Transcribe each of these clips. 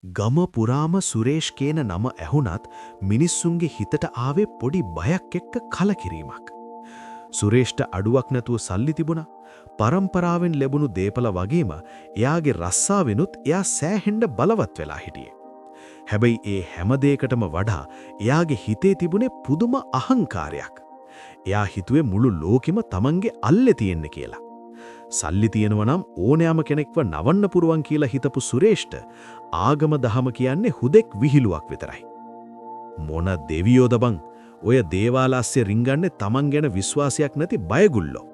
ගම පුරාම සුරේෂ් කියන නම ඇහුණත් මිනිස්සුන්ගේ හිතට ආවේ පොඩි බයක් එක්ක කලකිරීමක්. සුරේෂ්ට අඩුවක් නැතුව සල්ලි තිබුණා. පරම්පරාවෙන් ලැබුණු දේපල වගේම එයාගේ රස්සාවෙනුත් එයා සෑහෙන්න බලවත් වෙලා හිටියේ. හැබැයි ඒ හැම දෙයකටම වඩා එයාගේ හිතේ තිබුණේ පුදුම අහංකාරයක්. එයා හිතුවේ මුළු ලෝකෙම තමන්ගේ අල්ලේ තියෙන්න කියලා. සල්ලි තියෙනවා නම් ඕනෑම කෙනෙක්ව නවන්න පුරුවන් කියලා හිතපු සුරේෂ්ට ආගම දහම කියන්නේ හුදෙක් විහිළුවක් විතරයි. මොන දෙවියෝද බං, ඔය දේවාල අස්සේ රිංගන්නේ තමන් ගැන විශ්වාසයක් නැති බයගුල්ලෝ.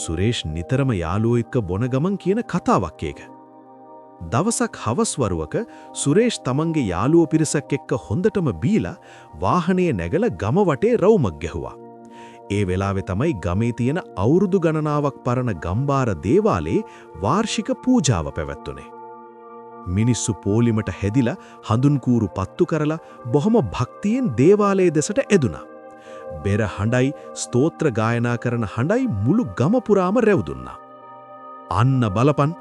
සුරේෂ් නිතරම යාළුවෝ එක්ක බොන ගමන් කියන කතාවක් ඒක. දවසක් හවස් වරුවක සුරේෂ් තමන්ගේ යාළුවෝ පිරිසක් එක්ක හොඳටම බීලා වාහනේ නැගලා ගම වටේ රවුමක් ගැහුවා. ඒ වෙලාවේ තමයි ගමේ තියෙන අවුරුදු ගණනාවක් පරණ ගම්බාර දේවාලේ වාර්ෂික පූජාව පැවැත්වුණේ. මිනිස්සු පෝලිමට හැදිලා හඳුන් කූරු පත්තු කරලා බොහොම භක්තියෙන් දේවාලයේ දෙසට ඇදුනා. බෙර හඬයි ස්තෝත්‍ර ගායනා කරන හඬයි මුළු ගම පුරාම රැව් දුන්නා. "අන්න බලපන්,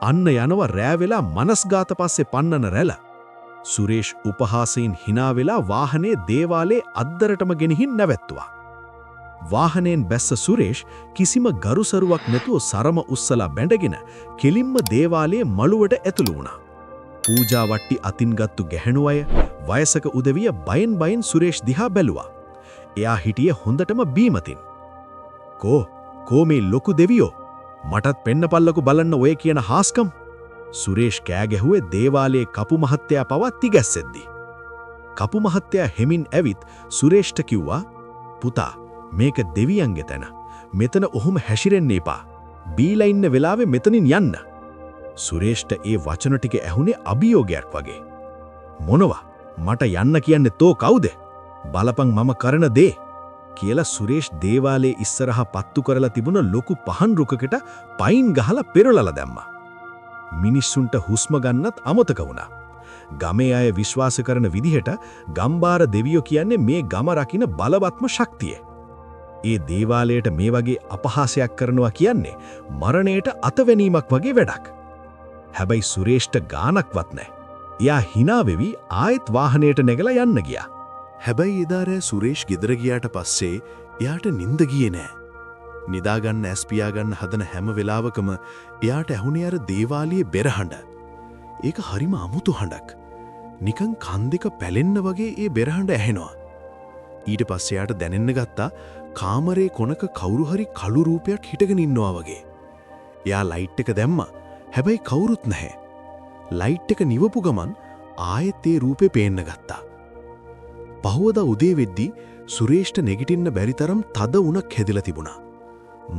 අන්න යනවා රෑ වෙලා මනස්ගාත පස්සේ පන්නන රැළ." සුරේෂ් උපහාසයෙන් හිනා වෙලා වාහනේ දේවාලේ අද්දරටම ගෙනihin නැවැත්තුවා. වාහනයෙන් බැස්ස සුරේෂ් කිසිම ගරුසරුවක් නැතුව සරම උස්සලා බැඳගෙන කෙලින්ම දේවාලයේ මළුවට ඇතුළු වුණා. පූජා වට්ටි අතින් ගත්තු ගැහැණු අය, වයසක උදවිය බයෙන් බයෙන් සුරේෂ් දිහා බැලුවා. එයා හිටියේ හොඳටම බීමතින්. "කෝ කෝ මේ ලොකු දෙවියෝ? මටත් පෙන්නපල්ලකෝ බලන්න ඔය කියන හාස්කම්." සුරේෂ් කෑ ගැහුවේ දේවාලයේ කපු මහත්තයා පවා තිගැස්සෙද්දි. කපු මහත්තයා හෙමින් ඇවිත් සුරේෂ්ට කිව්වා, "පුතා, මේක දෙවියන්ගේ තැන. මෙතන ඔහොම හැසිරෙන්න එපා. බීලා ඉන්න වෙලාවේ මෙතනින් යන්න." සුරේෂ්ට ඒ වචන ටික ඇහුනේ අභියෝගයක් වගේ. "මොනවා? මට යන්න කියන්නේ තෝ කවුද? බලපන් මම කරන දේ" කියලා සුරේෂ් දේවාලයේ ඉස්සරහා පත්තු කරලා තිබුණ ලොකු පහන් රුකකට පයින් ගහලා පෙරලලා දැම්මා. මිනිස්සුන්ට හුස්ම ගන්නත් අමතක වුණා. ගමේ අය විශ්වාස කරන විදිහට ගම්බාර දෙවියෝ කියන්නේ මේ ගම රකින්න බලවත්ම ශක්තිය. ඒ දේවාලයට මේ වගේ අපහාසයක් කරනවා කියන්නේ මරණයට අතවැනීමක් වගේ වැඩක්. හැබැයි සුරේෂ්ට ගානක්වත් නැහැ. එයා හිනා වෙවි ආයෙත් වාහනයට නැගලා යන්න ගියා. හැබැයි එදා රෑ සුරේෂ් ගෙදර ගියාට පස්සේ එයාට නින්ද ගියේ නෑ. නිදාගන්න ඇස් පියාගන්න හදන හැම වෙලාවකම එයාට ඇහුනේ අර දේවාලයේ බෙරහඬ. ඒක හරිම අමුතු හඬක්. නිකන් කන් දෙක පැලෙන්න වගේ ඒ බෙරහඬ ඇහෙනවා. ඊට පස්සේ එයාට දැනෙන්න ගත්තා කාමරේ කොනක කවුරු හරි කළු රූපයක් හිටගෙන ඉන්නවා වගේ. එයා ලයිට් එක දැම්මා. හැබැයි කවුරුත් නැහැ. ලයිට් එක නිවපු ගමන් ආයෙත් ඒ රූපේ පේන්න ගත්තා. පහුවදා උදේ වෙද්දි සුරේෂ්ට නැගිටින්න බැරි තරම් තද උණක් හැදිලා තිබුණා.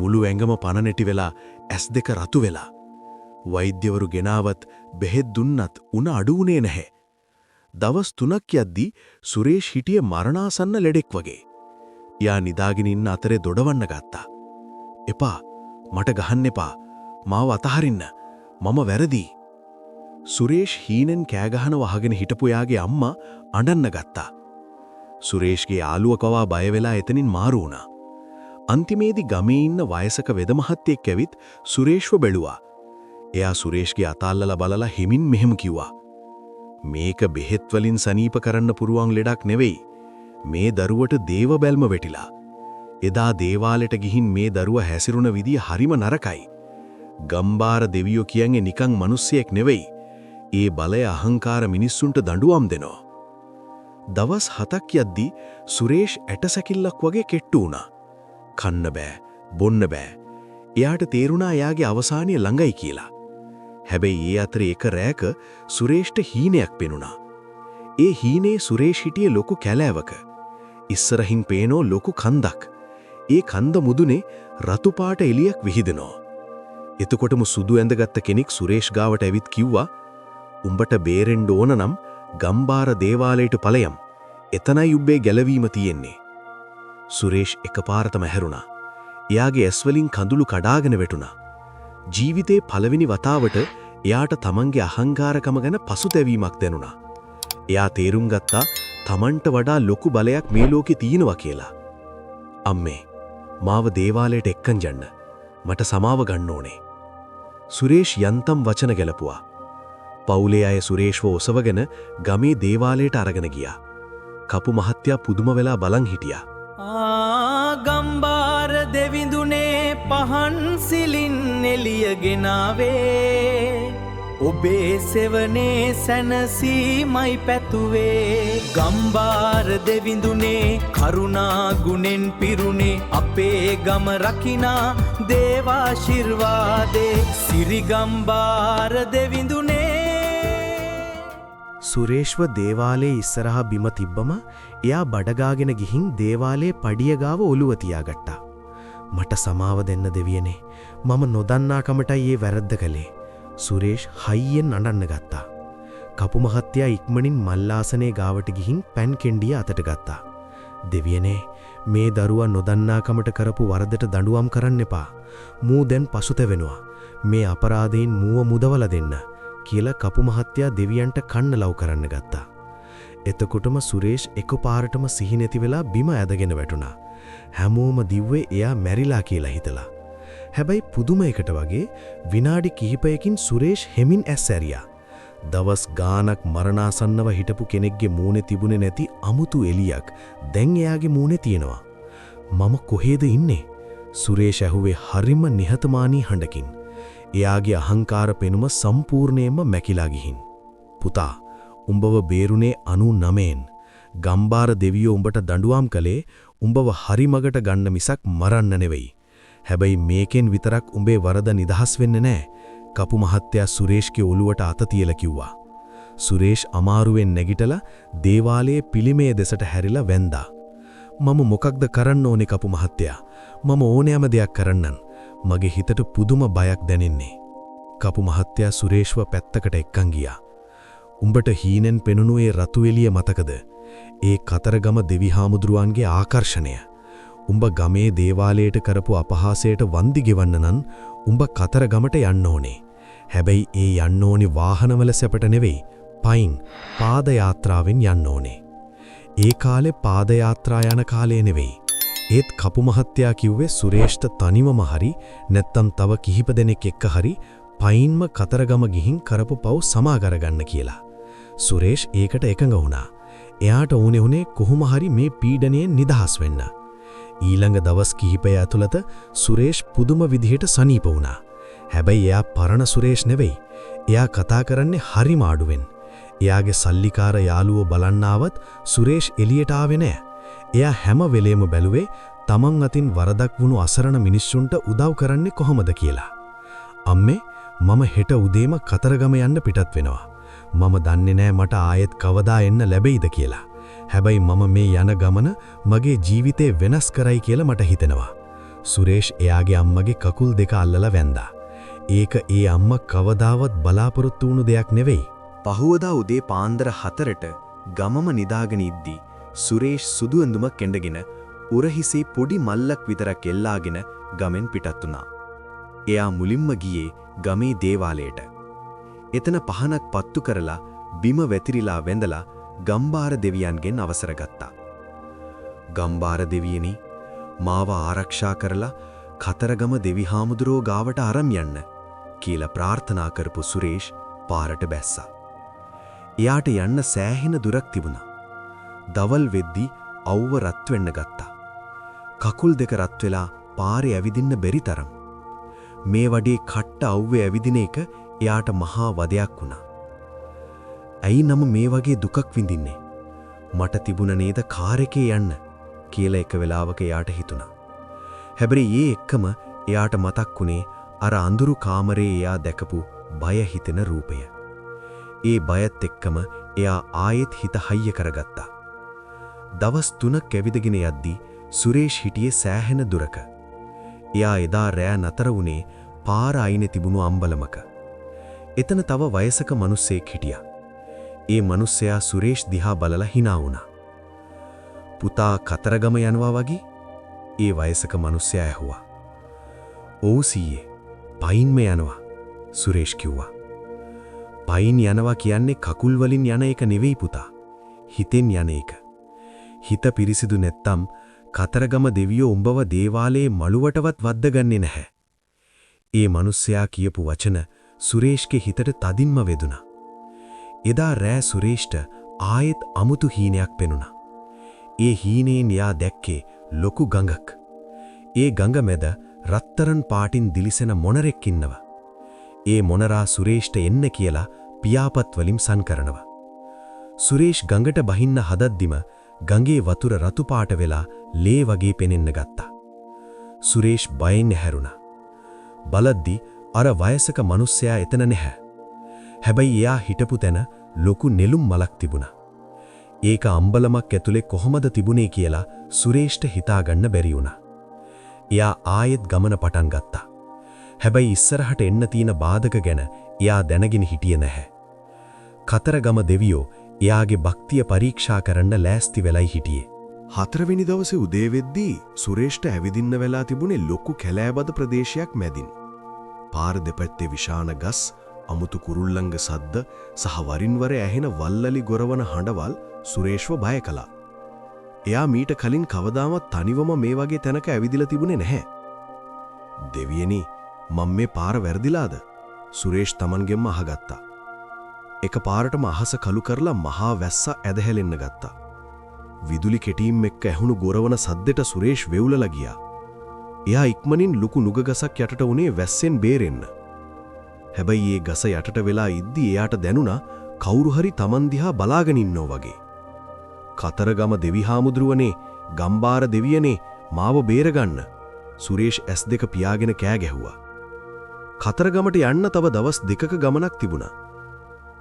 මුළු ඇඟම පණ නැටි වෙලා, ඇස් දෙක රතු වෙලා. වෛද්‍යවරු ගෙනාවත් බෙහෙත් දුන්නත් උණ අඩු වුණේ නැහැ. දවස් 3ක් යද්දි සුරේෂ් හිටියේ මරණාසන්න ලෙඩෙක් වගේ. එයා නිදාගෙන ඉන්න අතරේ දොඩවන්න ගත්තා. "එපා, මට ගහන්න එපා. මාව අතහරින්න. මම වැරදි." සුරේෂ් හීනෙන් කෑ ගහනව අහගෙන හිටපු එයාගේ අම්මා අඬන්න ගත්තා. සුරේෂ්ගේ යාළුවා පවා බය වෙලා එතනින් මාරු වුණා. අන්තිමේදී ගමේ ඉන්න වයසක වෙද මහත්තයෙක් ඇවිත් සුරේෂ්ව බැලුවා. එයා සුරේෂ්ගේ අත අල්ලලා බලලා හිමින් මෙහෙම කිව්වා. "මේක බෙහෙත් වලින් සනීප කරන්න පුරුවන් ලෙඩක් නෙවෙයි. මේ දරුවට දේව බැල්ම වෙටිලා. එදා දේවාලෙට ගිහින් මේ දරුවා හැසිරුණ විදිය හරිම නරකයි. ගම්බාර දෙවියෝ කියන්නේ නිකන් මිනිස්සෙක් නෙවෙයි. ඒ බලය අහංකාර මිනිස්සුන්ට දඬුවම් දෙනවා." දවස් 7ක් යද්දි සුරේෂ් ඇටසැකිල්ලක් වගේ කෙට්ටු වුණා. කන්න බෑ, බොන්න බෑ. එයාට තේරුණා එයාගේ අවසානය ළඟයි කියලා. හැබැයි ඒ අතරේ එක රෑක සුරේෂ්ට හීනයක් පෙනුණා. ඒ හීනේ සුරේෂ් හිටියේ ලොකු කැලෑවක. ඉස්සරහින් පේනෝ ලොකු කන්දක්. ඒ කන්ද මුදුනේ රතු පාට එළියක් විහිදෙනවා. එතකොටම සුදු ඇඳගත්ත කෙනෙක් සුරේෂ් ගාවට ඇවිත් කිව්වා, "උඹට බේරෙන්න ඕන නම් ගම්බාර දේවාලයට ඵලයන්. එතනයි උඹේ ගැලවීම තියෙන්නේ." සුරේෂ් එකපාරටම හැරුණා. එයාගේ ඇස් වලින් කඳුළු කඩාගෙන වැටුණා. ජීවිතේ පළවෙනි වතාවට එයාට තමන්ගේ අහංකාරකම ගැන පසුතැවීමක් දැනුණා. එයා තේරුම් ගත්තා තමන්ට වඩා ලොකු බලයක් මේ ලෝකේ තියෙනවා කියලා. "අම්මේ, මාව දේවාලයට එක්කන් යන්න. මට සමාව ගන්න ඕනේ." සුරේෂ් යන්තම් වචන ගැලපුවා. පවුලේ අය සුරේෂ්ව ඔසවගෙන ගමේ දේවාලයට අරගෙන ගියා. කපු මහත්තයා පුදුම වෙලා බලන් හිටියා. ආ ගම්බාර දෙවිඳුනේ පහන් සිලින් එළිය ගෙනාවේ, ඔබේ සෙවනේ සැනසීමයි පැතුවේ. ගම්බාර දෙවිඳුනේ කරුණා ගුණෙන් පිරුණේ, අපේ ගම රකිනා දේවාශිර්වාදේ, සිරිගම්බාර දෙවිඳුනේ. සුරේෂ්ව දේවාලයේ ඉස්සරහා බිම තිබ්බම එයා බඩගාගෙන ගිහින් දේවාලයේ පඩිය ගාව ඔළුව තියාගත්තා. මට සමාව දෙන්න දෙවියනේ. මම නොදන්නාකමටයි ඒ වැරද්ද කළේ. සුරේෂ් හයියෙන් අඬන්න ගත්තා. කපු මහත්තයා ඉක්මනින් මල්ලාසනේ ගාවට ගිහින් පැන් කෙණ්ඩිය අතට ගත්තා. දෙවියනේ, මේ දරුවා නොදන්නාකමට කරපු වරදට දඬුවම් කරන්න එපා. මූ දැන් පසුතැවෙනවා. මේ අපරාධයෙන් මූව මුදවලා දෙන්න කියලා කපු මහත්තයා දෙවියන්ට කන්න ලව් කරන්න ගත්තා. එතකොටම සුරේෂ් එකපාරටම සිහි නැති වෙලා බිම ඇදගෙන වැටුණා. හැමෝම දිව්වේ එයා මැරිලා කියලා හිතලා. හැබැයි පුදුමයකට වගේ විනාඩි කිහිපයකින් සුරේෂ් හෙමින් ඇස් ඇරියා. දවස් ගානක් මරණාසන්නව හිටපු කෙනෙක්ගේ මූණේ තිබුණේ නැති අමුතු එළියක් දැන් එයාගේ මූණේ තියෙනවා. මම කොහේද ඉන්නේ? සුරේෂ් ඇහුවේ හරිම නිහතමානී හඬකින්. එයාගේ අහංකාර පෙනුම සම්පූර්ණයෙන්ම මැකිලා ගිහින්. පුතා, උඹව බේරුනේ 99න්. ගම්බාර දෙවියෝ උඹට දඬුවම් කළේ උඹව හරි මගට ගන්න මිසක් මරන්න නෙවෙයි. හැබැයි මේකෙන් විතරක් උඹේ වරද නිදහස් වෙන්නේ නෑ. කපු මහත්තයා සුරේෂ්ගේ ඔළුවට අත තියලා කිව්වා. සුරේෂ් අමාරුවෙන් නැගිටලා දේවාලයේ පිළිමය දෙසට හැරිලා වැන්දා. මම මොකක්ද කරන්න ඕනේ කපු මහත්තයා? මම ඕනෑම දෙයක් කරන්නම්. මගේ හිතට පුදුම බයක් දැනෙන්නේ. කපු මහත්තයා සුරේෂ්ව පැත්තකට එක්කන් ගියා. උඹට හීනෙන් පෙනුණු ඒ රතු එළිය මතකද? ඒ කතරගම දෙවි හාමුදුරුවන්ගේ ආකර්ෂණය. උඹ ගමේ දේවාලයට කරපු අපහාසයට වන්දි ගෙවන්න නම් උඹ කතරගමට යන්න ඕනේ. හැබැයි ඒ යන්න ඕනේ වාහනවල සැපට නෙවෙයි, පයින් පාද යාත්‍රාවෙන් යන්න ඕනේ. ඒ කාලේ පාද යාත්‍රා යන කාලේ නෙවෙයි. ඒත් කපු මහත්තයා කිව්වේ සුරේෂ්ට තනිවම හරි නැත්තම් තව කිහිප දෙනෙක් එක්ක හරි පයින්ම කතරගම ගිහින් කරපු පව් සමා කරගන්න කියලා. සුරේෂ් ඒකට එකඟ වුණා. එයාට ඕනේ වුණේ කොහොම හරි මේ පීඩනයෙන් නිදහස් වෙන්න. ඊළඟ දවස් කිහිපය ඇතුළත සුරේෂ් පුදුම විදිහට සනීප වුණා. හැබැයි එයා පරණ සුරේෂ් නෙවෙයි. එයා කතා කරන්නේ හරිම අඩුවෙන්. එයාගේ සල්ලිකාර යාළුවෝ බලන්න ආවත් සුරේෂ් එළියට ආවේ නෑ. එයා හැම වෙලේම බැලුවේ තමන් අතින් වරදක් වුණු අසරණ මිනිස්සුන්ට උදව් කරන්නේ කොහොමද කියලා. අම්මේ, මම හෙට උදේම කතරගම යන්න පිටත් වෙනවා. මම දන්නේ නෑ මට ආයෙත් කවදා එන්න ලැබෙයිද කියලා. හැබැයි මම මේ යන ගමන මගේ ජීවිතේ වෙනස් කරයි කියලා මට හිතෙනවා. සුරේෂ් එයාගේ අම්මගේ කකුල් දෙක අල්ලලා වැන්දා. ඒක ඒ අම්මා කවදාවත් බලාපොරොත්තු වුණු දෙයක් නෙවෙයි. පහුවදා උදේ පාන්දර 4ට ගමම නිදාගෙන ඉද්දි සුරේෂ් සුදු ඇඳුමක් ඇඳගෙන උරහිසේ පොඩි මල්ලක් විතරක් එල්ලාගෙන ගමෙන් පිටත් වුණා. එයා මුලින්ම ගියේ ගමේ දේවාලයට. එතන පහනක් පත්තු කරලා බිම වැතිරිලා වැඳලා ගම්බාර දෙවියන්ගෙන් අවසර ගත්තා. ගම්බාර දෙවියනි, මාව ආරක්ෂා කරලා කතරගම දෙවි හාමුදුරුවෝ ගාවට අරන් යන්න කියලා ප්‍රාර්ථනා කරපු සුරේෂ් පාරට බැස්සා. එයාට යන්න සෑහෙන දුරක් තිබුණා. දවල් වෙද්දි අවුව රත් වෙන්න ගත්තා. කකුල් දෙක රත් වෙලා පාරේ ඇවිදින්න බැරි තරම්. මේ වඩේ කට්ට අවුවේ ඇවිදින එක එයාට මහා වදයක් වුණා. ඇයි නම මේ වගේ දුකක් විඳින්නේ? මට තිබුණ නේද කාර් එකේ යන්න කියලා එක වෙලාවක එයාට හිතුණා. හැබැයි ඒ එක්කම එයාට මතක් වුණේ අර අඳුරු කාමරේ එයා දැකපු බය හිතෙන රූපය. ඒ බයත් එක්කම එයා ආයෙත් හිත හයිය කරගත්තා. දවස් 3ක් ඇවිදගෙන යද්දි සුරේෂ් හිටියේ සෑහෙන දුරක. එයා එදා රෑ නතර වුණේ පාර අයිනේ තිබුණු අම්බලමක. එතන තව වයසක මිනිස්සෙක් හිටියා. ඒ මිනිස්සයා සුරේෂ් දිහා බලලා හිනා වුණා. පුතා කතරගම යනවා වගේ? ඒ වයසක මිනිස්සයා ඇහුවා. ඔව් සීයේ, පයින්ම යනවා සුරේෂ් කිව්වා. පයින් යනවා කියන්නේ කකුල් වලින් යන එක නෙවෙයි පුතා. හිතෙන් යන එක. හිත පිරිසිදු නැත්තම් කතරගම දෙවියෝ උඹව දේවාලයේ මළුවටවත් වද්දගන්නේ නැහැ. ඒ මිනිස්සයා කියපු වචන සුරේෂ්ගේ හිතට තදින්ම වැදුනා. එදා රෑ සුරේෂ්ට ආයෙත් අමුතු හීනයක් පෙනුණා. ඒ හීනයෙන් එයා දැක්කේ ලොකු ගඟක්. ඒ ගඟ මැද රත්තරන් පාටින් දිලිසෙන මොනරෙක් ඉන්නවා. ඒ මොනරා සුරේෂ්ට එන්න කියලා පියාපත් වලින් සන් කරනවා. සුරේෂ් ගඟට බහින්න හදද්දිම ගඟේ වතුර රතු පාට වෙලා ලේ වගේ පෙනෙන්න ගත්තා. සුරේෂ් බයෙන් හැරුණා. බලද්දි අර වයසක මිනිස්සයා එතන නැහැ. හැබැයි එයා හිටපු තැන ලොකු නෙළුම් මලක් තිබුණා. ඒක අම්බලමක් ඇතුලේ කොහොමද තිබුණේ කියලා සුරේෂ්ට හිතාගන්න බැරි වුණා. එයා ආයෙත් ගමන පටන් ගත්තා. හැබැයි ඉස්සරහට එන්න තියෙන බාධක ගැන එයා දැනගෙන හිටියේ නැහැ. කතරගම දෙවියෝ එයාගේ භක්තිය පරීක්ෂා කරන්න ලෑස්ති වෙලයි හිටියේ. හතරවෙනි දවසේ උදේ වෙද්දී සුරේෂ්ට ඇවිදින්න වෙලා තිබුණේ ලොකු කැලෑබද ප්‍රදේශයක් මැදින්. පාර දෙපැත්තේ විශාල ගස්, අමුතු කුරුල්ලන්ගේ සද්ද සහ වරින් වර ඇහෙන වල්ලලි ගොරවන හඬවල් සුරේෂ්ව බය කළා. එයා මීට කලින් කවදාවත් තනිවම මේ වගේ තැනක ඇවිදලා තිබුණේ නැහැ. "දෙවියනි, මම මේ පාර වැරදිලාද?" සුරේෂ් තමන්ගෙන්ම අහගත්තා. එක පාරටම අහස කළු කරලා මහා වැස්ස ඇදහැලෙන්න ගත්තා. විදුලි කෙටීම් එක්ක ඇහුණු ගොරවන සද්දෙට සුරේෂ් වෙවුලලා ගියා. එයා ඉක්මනින් ලොකු නුග ගසක් යටට උනේ වැස්සෙන් බේරෙන්න. හැබැයි ඒ ගස යටට වෙලා ඉද්දි එයාට දැනුණා කවුරු හරි තමන් දිහා බලාගෙන ඉන්නෝ වගේ. "කතරගම දෙවි හාමුදුරුවනේ, ගම්බාර දෙවියනේ, මාව බේරගන්න." සුරේෂ් ඇස් දෙක පියාගෙන කෑ ගැහුවා. කතරගමට යන්න තව දවස් දෙකක ගමනක් තිබුණා.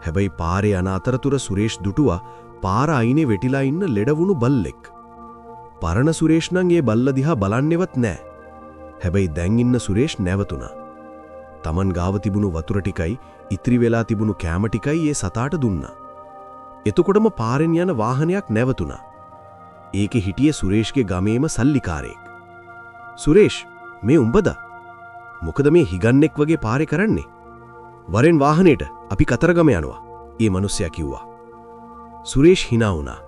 හැබැයි පාරේ යන අතරතුර සුරේෂ් දුටුවා පාර අයිනේ වෙටිලා ඉන්න ලෙඩ වුණු බල්ලෙක්. පරණ සුරේෂ් නම් ඒ බල්ල දිහා බලන්නෙවත් නෑ. හැබැයි දැන් ඉන්න සුරේෂ් නැවතුණා. තමන් ගාව තිබුණු වතුර ටිකයි ඉතිරි වෙලා තිබුණු කෑම ටිකයි ඒ සතාට දුන්නා. එතකොටම පාරෙන් යන වාහනයක් නැවතුණා. ඒකේ හිටියේ සුරේෂ්ගේ ගමේම සල්ලිකාරයෙක්. "සුරේෂ්, මේ උඹද? මොකද මේ හිගන්නෙක් වගේ පාරේ කරන්නේ? වරෙන් වාහනේට, අපි කතරගම යනවා." ඒ මනුස්සයා කිව්වා. සුරේෂ් හිනා වුණා.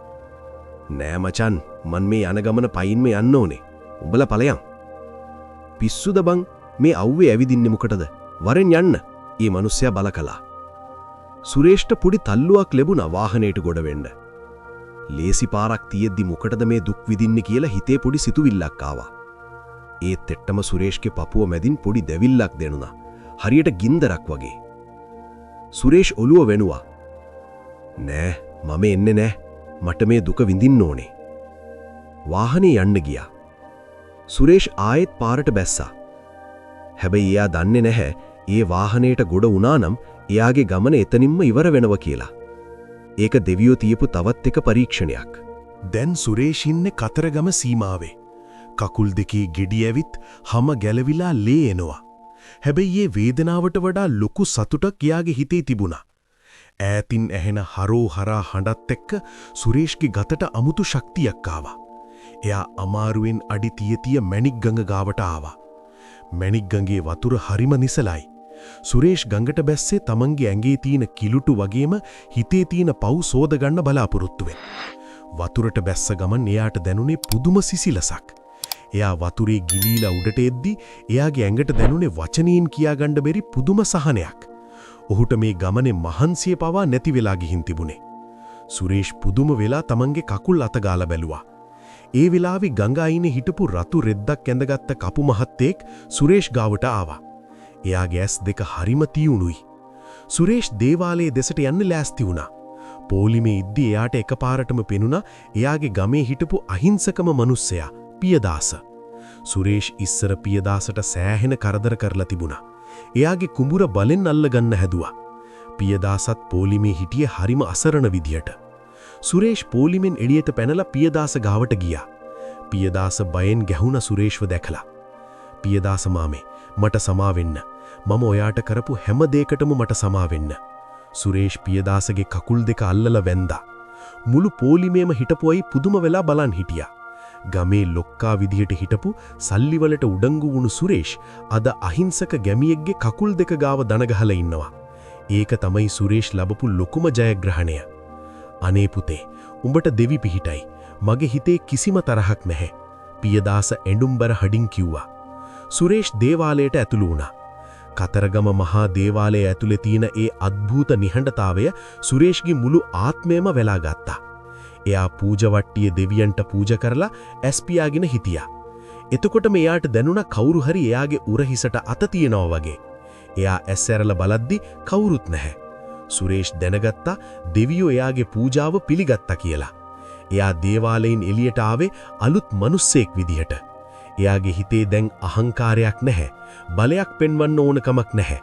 "නෑ මචන්, මන් මේ යන ගමන පයින්ම යන්න ඕනේ. උඹලා ඵලයන්." "පිස්සුද බං, මේ අව්වේ ඇවිදින්නේ මොකටද? වරෙන් යන්න." ඒ මනුස්සයා බල කළා. සුරේෂ්ට පොඩි තල්ලුවක් ලැබුණා වාහනේට ගොඩ වෙන්න. ලේසි පාරක් තියෙද්දි මොකටද මේ දුක් විඳින්නේ කියලා හිතේ පොඩි සිතුවිල්ලක් ආවා. ඒත් එට්ටම සුරේෂ්ගේ පපුව මැදින් පොඩි දැවිල්ලක් දැනුණා. හරියට ගින්දරක් වගේ. සුරේෂ් ඔළුව වෙනුවා. "නෑ, මම එන්නේ නෑ. මට මේ දුක විඳින්න ඕනේ." වාහනේ යන්න ගියා. සුරේෂ් ආයෙත් පාරට බැස්සා. හැබැයි එයා දන්නේ නැහැ ඒ වාහනේට ගොඩ වුණා නම් එයාගේ ගමන එතනින්ම ඉවර වෙනවා කියලා. ඒක දෙවියෝ තියපු තවත් එක පරීක්ෂණයක්. දැන් සුරේෂ් ඉන්නේ කතරගම සීමාවේ. කකුල් දෙකේ ගෙඩි ඇවිත් හම ගැලවිලා ලේ එනවා. හැබැයි ඒ වේදනාවට වඩා ලොකු සතුටක් එයාගේ හිතේ තිබුණා. ඈතින් ඇහෙන හරෝ හරා හඬත් එක්ක සුරේෂ්ගේ ගතට අමුතු ශක්තියක් ආවා. එයා අමාරුවෙන් අඩි තිය තිය මැණික් ගඟ ගාවට ආවා. මැණික් ගඟේ වතුර හරිම නිසලයි. සුරේෂ් ගඟට බැස්සේ තමන්ගේ ඇඟේ තියෙන කිලුටු වගේම හිතේ තියෙන පව් සෝද ගන්න බලාපොරොත්තු වෙන්න. වතුරට බැස්ස ගමන් එයාට දැනුනේ පුදුම සිසිලසක්. එයා වතුරේ ගිලීලා උඩට එද්දි එයාගේ ඇඟට දැනුනේ වචනයෙන් කියාගන්න බැරි පුදුම සහනයක්. ඔහුට මේ ගමනේ මහන්සිය පවා නැති වෙලා ගිහින් තිබුණේ. සුරේෂ් පුදුම වෙලා තමන්ගේ කකුල් අත ගාලා බැලුවා. ඒ වෙලාවේ ගඟ අයිනේ හිටපු රතු රෙද්දක් ඇඳගත්ත කපු මහත්තයෙක් සුරේෂ් ගාවට ආවා. එයාගේ ඇස් දෙක හරිම තියුණුයි. සුරේෂ් දේවාලයේ දෙසට යන්න ලෑස්ති වුණා. පොලිමේ ඉද්දි එයාට එකපාරටම පෙනුණා එයාගේ ගමේ හිටපු අහිංසකම මනුස්සයා පියදාස. සුරේෂ් ඉස්සර පියදාසට සෑහෙන කරදර කරලා තිබුණා. එයාගේ කුඹුර බලෙන් අල්ලගන්න හැදුවා. පියදාසත් පොලිමේ හිටියේ හරිම අසරණ විදියට. සුරේෂ් පොලිමෙන් එළියට පැනලා පියදාස ගාවට ගියා. පියදාස බයෙන් ගැහුණ සුරේෂ්ව දැකලා. "පියදාස මාමේ, මට සමා වෙන්න. මම ඔයාට කරපු හැම දෙයකටම මට සමා වෙන්න." සුරේෂ් පියදාසගේ කකුල් දෙක අල්ලලා වැන්දා. මුළු පොලිමේම හිටපු අය පුදුම වෙලා බලන් හිටියා. ගමේ ලොක්කා විදිහට හිටපු සල්ලි වලට උඩංගු වුණු සුරේෂ් අද අහිංසක ගැමියෙක්ගේ කකුල් දෙක ගාව දන ගහලා ඉන්නවා. ඒක තමයි සුරේෂ් ලබපු ලොකුම ජයග්‍රහණය. "අනේ පුතේ, උඹට දෙවි පිහිටයි. මගේ හිතේ කිසිම තරහක් නැහැ." පියදාස ඇඬුම්බර හඩින් කිව්වා. සුරේෂ් දේවාලයට ඇතුළු වුණා. කතරගම මහා දේවාලය ඇතුලේ තියෙන ඒ අద్භූත නිහඬතාවය සුරේෂ්ගේ මුළු ආත්මයම වෙලා ගත්තා. එයා පූජා වට්ටියේ දෙවියන්ට පූජා කරලා ඇස් පියාගෙන හිටියා. එතකොටම එයාට දැනුණා කවුරු හරි එයාගේ උරහිසට අත තියනවා වගේ. එයා ඇස් ඇරලා බලද්දි කවුරුත් නැහැ. සුරේෂ් දැනගත්තා දෙවියෝ එයාගේ පූජාව පිළිගත්තා කියලා. එයා දේවාලයෙන් එළියට ආවේ අලුත් මිනිස්සෙක් විදිහට. එයාගේ හිතේ දැන් අහංකාරයක් නැහැ. බලයක් පෙන්වන්න ඕන කමක් නැහැ.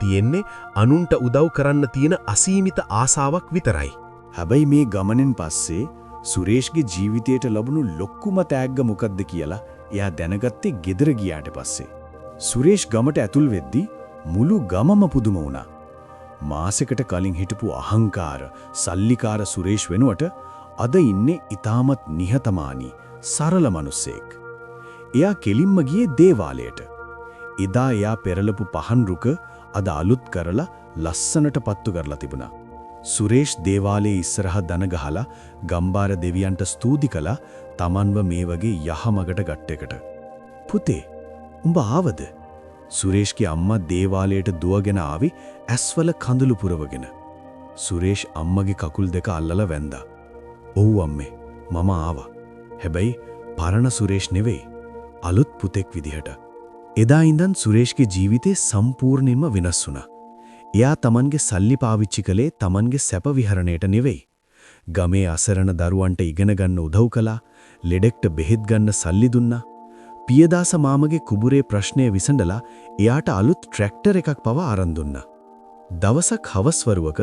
තියෙන්නේ අනුන්ට උදව් කරන්න තියෙන අසීමිත ආසාවක් විතරයි. හැබැයි මේ ගමනෙන් පස්සේ සුරේෂ්ගේ ජීවිතයට ලැබුණු ලොකුම තෑග්ග මොකද්ද කියලා එයා දැනගත්තේ ගෙදර ගියාට පස්සේ. සුරේෂ් ගමට ඇතුල් වෙද්දී මුළු ගමම පුදුම වුණා. මාසෙකට කලින් හිටපු අහංකාර, සල්ලිකාර සුරේෂ් වෙනුවට අද ඉන්නේ ඉතාමත් නිහතමානී, සරල මිනිස්සෙක්. එයා කෙලින්ම ගියේ දේවාලයට. එදා එයා පෙරලපු පහන් රුක අද අලුත් කරලා ලස්සනට පත්තු කරලා තිබුණා. සුරේෂ් දේවාලයේ ඉස්සරහ දන ගහලා ගම්බාර දෙවියන්ට ස්තුති කළා තමන්ව මේ වගේ යහමගට ගට්ට එකට. "පුතේ, උඹ ආවද?" සුරේෂ්ගේ අම්මා දේවාලයට දුවගෙන ආවේ ඇස්වල කඳුළු පුරවගෙන. සුරේෂ් අම්මගේ කකුල් දෙක අල්ලලා වැන්දා. "ඔව් අම්මේ, මම ආවා. හැබැයි පරණ සුරේෂ් නෙවෙයි. අලුත් පුතෙක් විදිහට." එදා ඉඳන් සුරේෂ්ගේ ජීවිතේ සම්පූර්ණයෙන්ම වෙනස් වුණා. එයා තමන්ගේ සල්ලි පාවිච්චි කළේ තමන්ගේ සැප විහරණයට නෙවෙයි. ගමේ අසරණ දරුවන්ට ඉගෙන ගන්න උදව් කළා, ලෙඩෙක්ට බෙහෙත් ගන්න සල්ලි දුන්නා. පියදාස මාමගේ කුඹුරේ ප්‍රශ්නය විසඳලා එයාට අලුත් ට්‍රැක්ටර් එකක් පවා අරන් දුන්නා. දවසක් හවස් වරුවක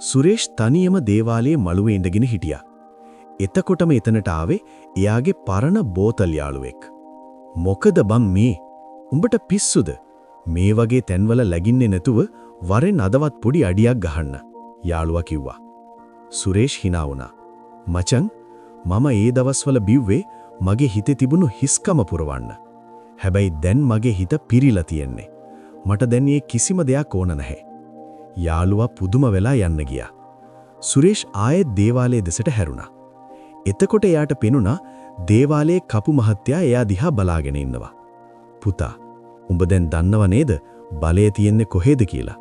සුරේෂ් තනියම දේවාලයේ මළුවේ ඉඳගෙන හිටියා. එතකොටම එතනට ආවේ එයාගේ පරණ බෝතල් යාළුවෙක්. "මොකද බං මේ? උඹට පිස්සුද? මේ වගේ තැන්වල ලැගින්නේ නැතුව වරෙන් අදවත් පොඩි අඩියක් ගහන්න," යාළුවා කිව්වා. සුරේෂ් හිනා වුණා. "මචං, මම ඒ දවස්වල බිව්වේ මගේ හිතේ තිබුණු හිස්කම පුරවන්න. හැබැයි දැන් මගේ හිත පිරීලා තියෙන්නේ. මට දැන් ඒ කිසිම දෙයක් ඕන නැහැ." යාළුවා පුදුම වෙලා යන්න ගියා. සුරේෂ් ආයෙත් දේවාලයේ දෙසට හැරුණා. එතකොට එයාට පෙනුණා දේවාලයේ කපු මහත්තයා එයා දිහා බලාගෙන ඉන්නවා. "පුතා, උඹ දැන් දන්නව නේද බලය තියෙන්නේ කොහෙද කියලා?"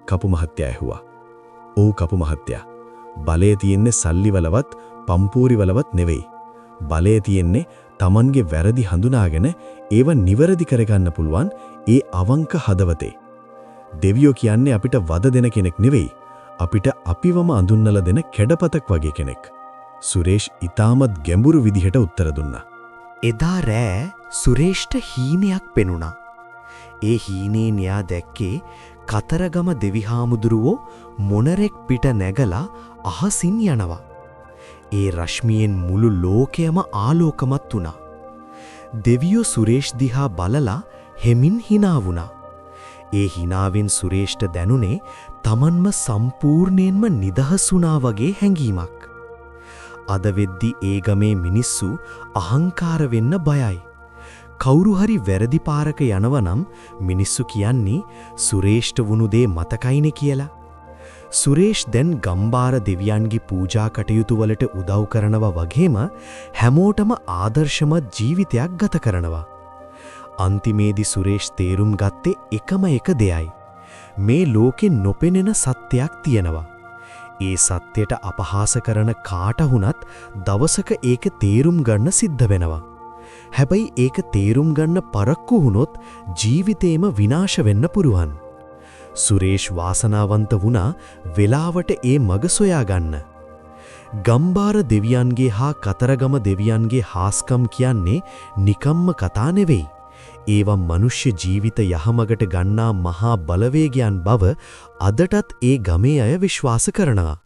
කපු මහත්තයා ඇහුවා. "ඔව් කපු මහත්තයා. බලය තියෙන්නේ සල්ලි වලවත් පම්පෝරි වලවත් නෙවෙයි. බලය තියෙන්නේ තමන්ගේ වැරදි හඳුනාගෙන ඒව නිවැරදි කරගන්න පුළුවන් ඒ අවංක හදවතේ. දෙවියෝ කියන්නේ අපිට වද දෙන කෙනෙක් නෙවෙයි. අපිට අපිවම අඳුන්නලා දෙන කැඩපතක් වගේ කෙනෙක්." සුරේෂ් ඉතාමත් ගැඹුරු විදිහට උත්තර දුන්නා. එදා රෑ සුරේෂ්ට හීනයක් පෙනුණා. ඒ හීනේන් එයා දැක්කේ කතරගම දෙවි හාමුදුරුවෝ මොනරෙක් පිට නැගලා අහසින් යනවා. ඒ රශ්මියෙන් මුළු ලෝකයම ආලෝකමත් වුණා. දෙවියෝ සුරේෂ් දිහා බලලා හෙමින් හිනා වුණා. ඒ හිනාවෙන් සුරේෂ්ට දැනුනේ තමන්ම සම්පූර්ණයෙන්ම නිදහස් වුණා වගේ හැඟීමක්. අද වෙද්දි ඒ ගමේ මිනිස්සු අහංකාර වෙන්න බයයි. කවුරු හරි වැරදි පාරක යනවා නම් මිනිස්සු කියන්නේ සුරේෂ්ට වුණු දේ මතකයිනේ කියලා. සුරේෂ් දැන් ගම්බාර දෙවියන්ගේ පූජා කටයුතු වලට උදව් කරනවා වගේම හැමෝටම ආදර්ශමත් ජීවිතයක් ගත කරනවා. අන්තිමේදී සුරේෂ් තේරුම් ගත්තේ එකම එක දෙයයි. මේ ලෝකෙ නොපෙනෙන සත්‍යයක් තියෙනවා. ඒ සත්‍යයට අපහාස කරන කාට වුණත් දවසක ඒක තේරුම් ගන්න සිද්ධ වෙනවා. හැබැයි ඒක තේරුම් ගන්න පරක්කු වුණොත් ජීවිතේම විනාශ වෙන්න පුරුවන්. සුරේෂ් වාසනාවන්ත වුණා වෙලාවට ඒ මග සොයා ගන්න. ගම්බාර දෙවියන්ගේ හා කතරගම දෙවියන්ගේ හාස්කම් කියන්නේ නිකම්ම කතා නෙවෙයි. ඒවා මනුෂ්‍ය ජීවිත යහමගට ගන්නා මහා බලවේගයන් බව අදටත් ඒ ගමේ අය විශ්වාස කරනවා.